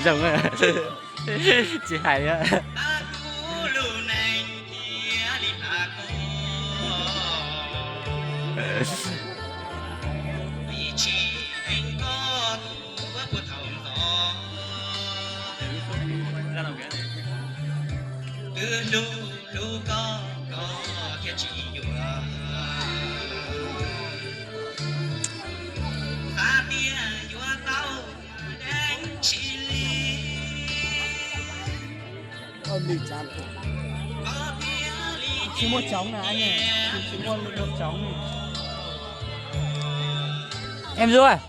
Zoo, tsis hais li. Tsis muaj tsoov na, tsis muaj tsoov. Em Duas,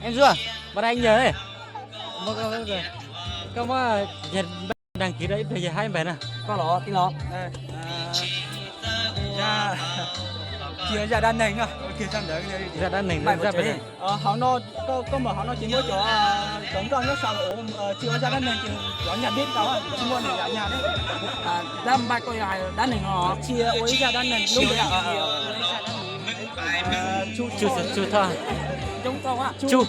em Duas, vào đây anh nhờ đây. Koj muab đăng ký rau ib pliag yawg hab npe na. Koj los tij los. Tsis ua zaj dab neeg, zaj dab neeg, zaj dab neeg. Hauv no, koj mam hauv no ces muab cov cov nkauj nyob sau, tsis ua zaj dab neeg ces cov nyaj dib tau, tsis muaj niam yam nyaj. Dab npaj koj yog hais dab neeg no, tsis ua ib zaj dab neeg lub. Tsuj, tsuj thoj. Tsuj.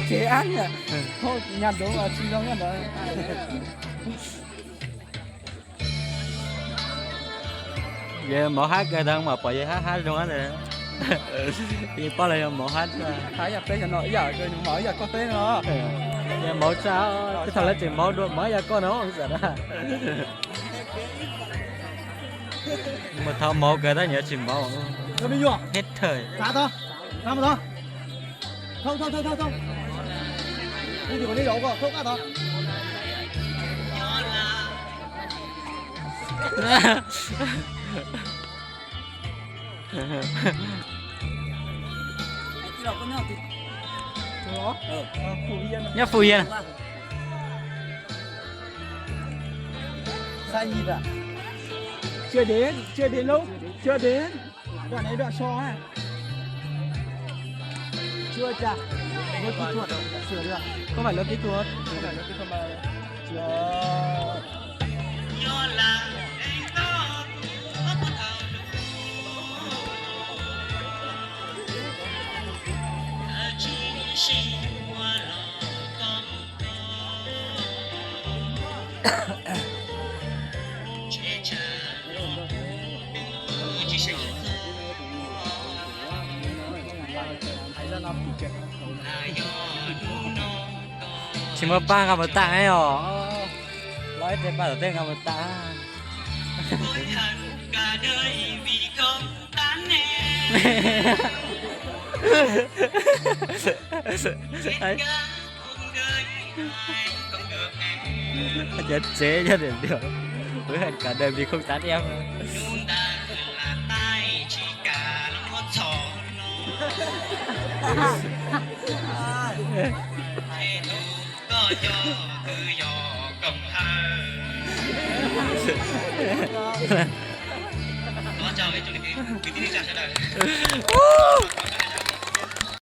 Tsev ab, nyas doov tsis zoo ntawd. Yawg mov hab kawg tau mas pom yawg hab hab zoo ntawd. Yawg paub los yog mov hab. Hab yam peb xyov no ib yam, mov ib yam koj peb no. Yawg mov tsa, tej thaum lawv tseem mov dua mov ib yam koj no xwb na. Mus thov mov kawg tab nyias tsis mov. Ib thawj. Nyob Phú Yên. Chưa đến, chưa đến lúc, chưa đến. Đoạn này đoạn so ha. Chưa chà. Lỗi kỹ thuật, sửa được. Không phải lỗi kỹ thuật, không phải lỗi kỹ thuật mà. Chưa. Tsis muaj paj nqa mus tag os. Los ib teg paj tom tej nqa mus tag. Cov tsev nyob tias, với hận cả đời vì không tán em.